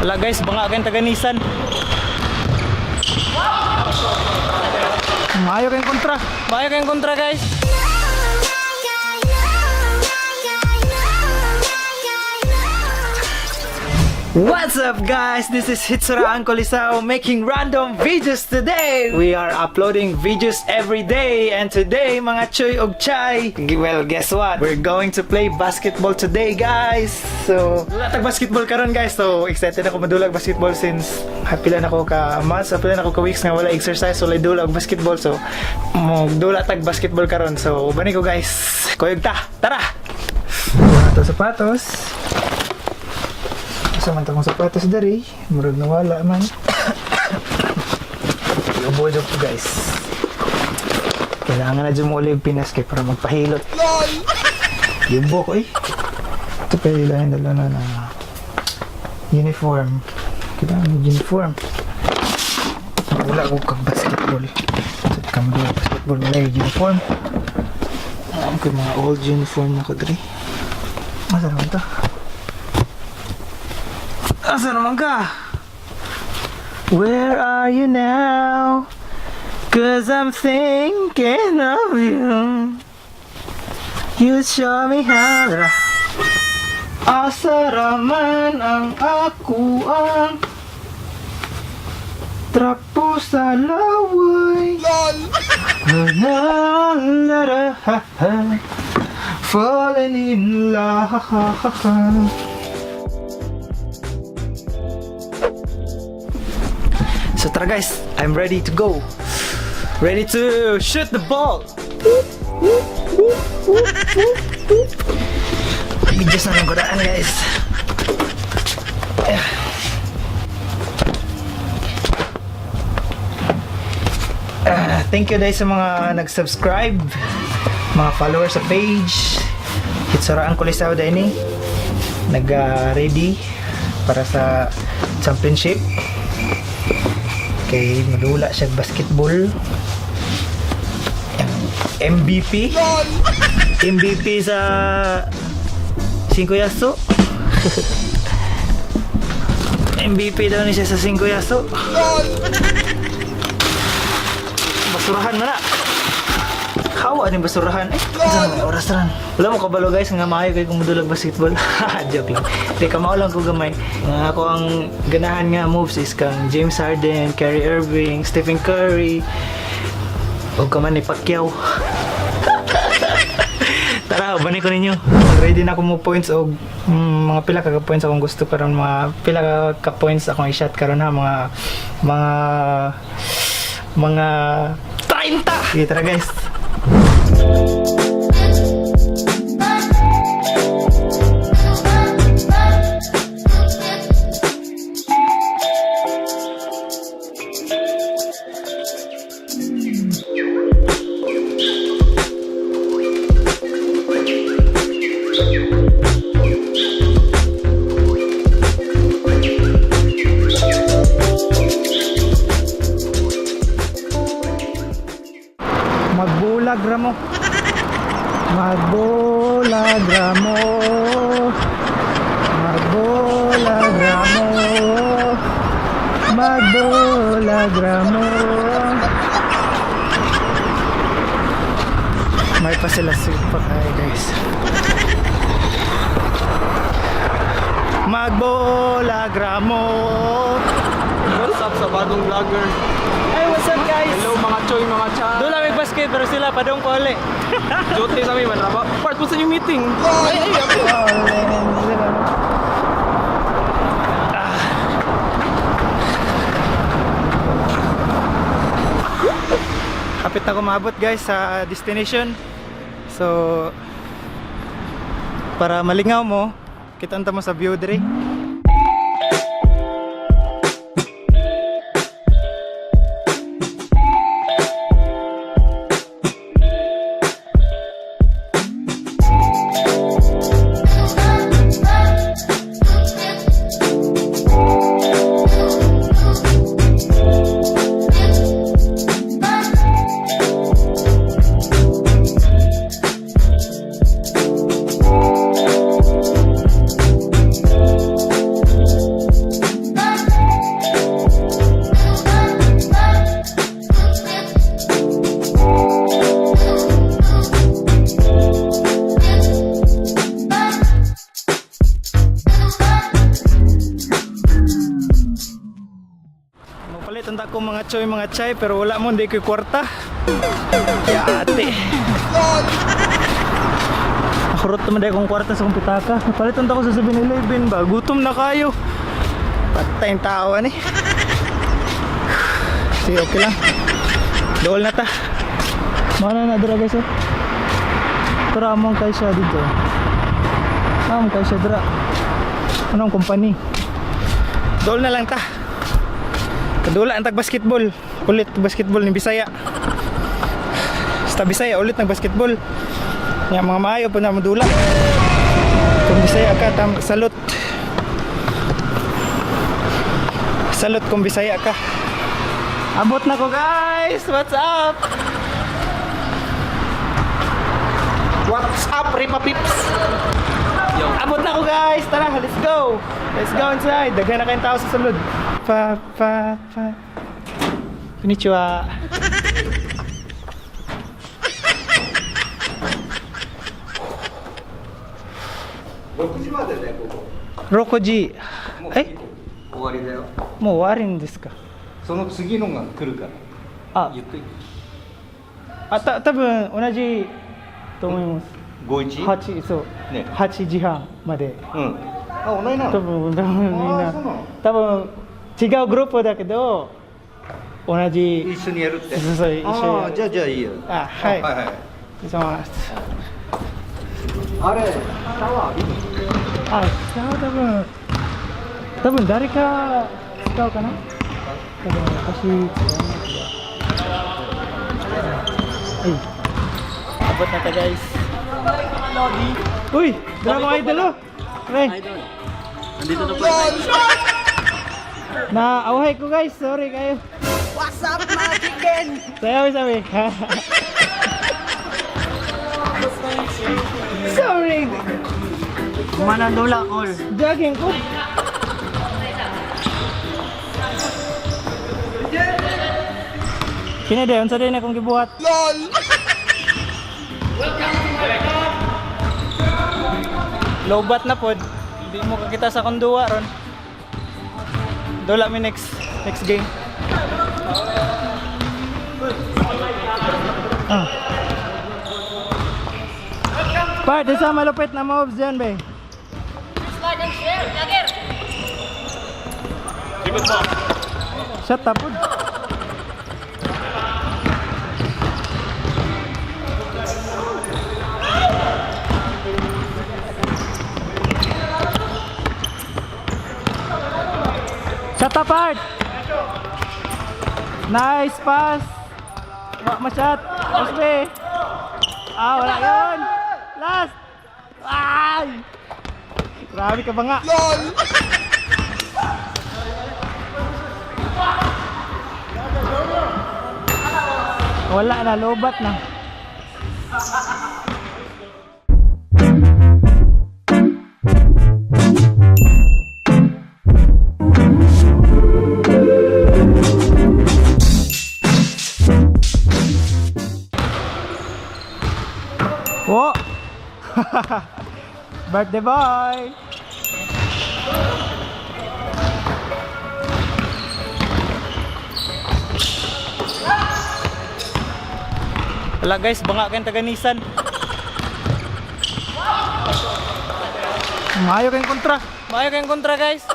Wala guys, banga kayong taga-Nissan. Maayo kayong kontra. Maayo kayong kontra, guys. What's up, guys? This is Hitsura Uncle Isao making random videos today. We are uploading videos every day, and today, mga chuy og chay, well, guess what? We're going to play basketball today, guys. So, dula tag basketball karon, guys. So, excited ako madulag basketball since pila na ko ka months, pila na ko ka weeks nga wala exercise, wala dula og basketball. So, dula tag basketball karon. So, ubani ko, guys. Kuyog ta. Tara. Ato sapatos. Asa man akong sapatos diri? Murag nawala man. Iubo jud ko, guys. Kailangan na dyan mo ulit Pinas kay para magpahilot. Yubo ko eh. Ito pa yung dala na na uniform. Kailangan ng uniform. Wala ko kang basketball. So, kamo doon basketball, wala yung uniform. Alam ko yung mga old uniform na ko diri. Asa naman to? Asa naman ka? Where are you now? 'Cause I'm thinking of you. You show me how. Tara. Asa raman ang ako ang trapo sa laway. La la la ha, ha. Falling in love. So tara guys, I'm ready to go. Ready to shoot the ball. Videos na lang ko daan, guys. Ah, thank you guys sa mga nag-subscribe, mga followers sa page. Hitsura Uncle Isao dahil ni. Nag-ready para sa championship. Kay madula siya basketball. MVP. MVP sa Cinco Yaso. MVP daw ni siya sa Cinco Yaso. Basurahan man na. Hawa ni basurahan. Eh, asa na may oras ran. Wala mo kabalo, guys, nga maayo kay kung mudulag basketball. Joke lang. Di kamao lang ko gamay. Nga ako ang ganahan nga moves is kang James Harden, Kyrie Irving, Stephen Curry. O ka man ni Pacquiao. Tara, ubanin ko ninyo. Ready na ako mo points og mga pila ka points akong gusto karon, mga pila ka points akong i-shot karon ha, mga 30. Sige, tara guys. Magbulag ra mo. Magbulag ra mo. Magbulag ra mo. Magbulag ra mo. May pa sila pa kayo, guys. Magbulag ra mo. What's up sa bagong vlogger? Hey, what's up, guys? Hello mga choy, mga cha. Doon lang may basket pero sila padong pa uli. Duty sa amin, man. Part po sa inyong meeting. Ay, ay, ako. Kapit na ako maabot, guys, sa destination. So para malingaw mo, kita mo sa view diri. mga choy, mga chay, pero wala mo, hindi ko kwarta. Yate. Akurot naman dahil kong kwarta sa kong pitaka. Palitan ako sa 7-Eleven ba? Gutom na kayo. Patay yung tao, ani. Sige, okay lang. Dool na ta. Mana na dira, guys, oh. Tara, among kay siya dito. Among kay siya dira. Anong company? Dool na lang ta. Kadula ang tag basketball. Ulit basketball ni Bisaya. Sa Bisaya ulit nag basketball. Nya mga maayo po na madula. Kung Bisaya ka tam salute. Salute kung Bisaya ka. Abot na ko, guys. What's up? What's up, Ripa Pips? Abot na ko, guys. Tara, let's go. Let's go inside. Daghan na kayong tao sa sulod. Pa pa pa. Konnichiwa. 6時までだよここ。 6時。え終わりだよ。もう終わるんですか？その次のが来るから。あ。言っといて。あた多分同じと思います。 51？ 8そう、ね。 8時半まで。うん。あ、同じな多の？分多分みんなあー、そうなの？多分違うグループだけど同じ。一緒にやるって。そうそう、一緒にやる。あー、じゃあじゃあいいよ。あ、はい。はいはい。お願いします。あれ、シャワー浴びる？あ、使う。多分誰か使うかな。多分私使わないけど。はい。Abot na ta, guys. Uy, dala mga idol oh. Pre. Nandito na po. Na away ko, guys, sorry kayo. What's up, mga chicken? Sayaw sabi. Sorry. Mananula all. Jogging ko. Kini de, unsa din akong gibuhat? LOL. Lobat na pod. Hindi mo kakita sa konduwa ron. Dula mi next next game. Ah. Part, isa malupit na moves dyan, be. Shut up, pod. Shut up, Art! Nice pass! Wa ma-shot! Osbe! Ah, wala yun! Last! Ay! Grabe ka ba nga? LOL! Wala na, lobat na. Oh! Birthday boy! Wala guys, banga kayong taga-Nissan. Maayo kayong kontra. Maayo kayong kontra, guys.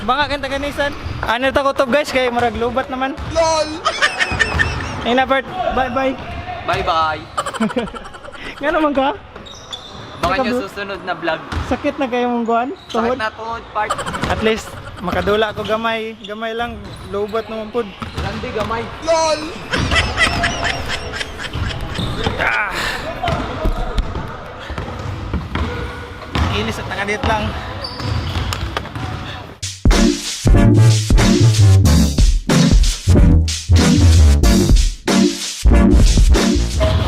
Banga kayong taga-Nissan. Ano ta kutob, guys, kay murag lubat naman. LOL. Ayun na, Bert. Bye bye. Bye-bye. Nga naman ka? Baka nyo susunod na vlog. Sakit na kayo mong guwan? Sakit Tuhod? na tuhod part. At least, makadula ako gamay. Gamay lang, lubat naman pod. Landi gamay. Ilis at nakadit lang.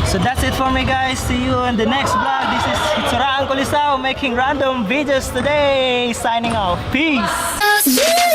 So that's it for me, guys. See you in the next vlog. This is Hitsuraan Kulisao making random videos today. Signing off. Peace!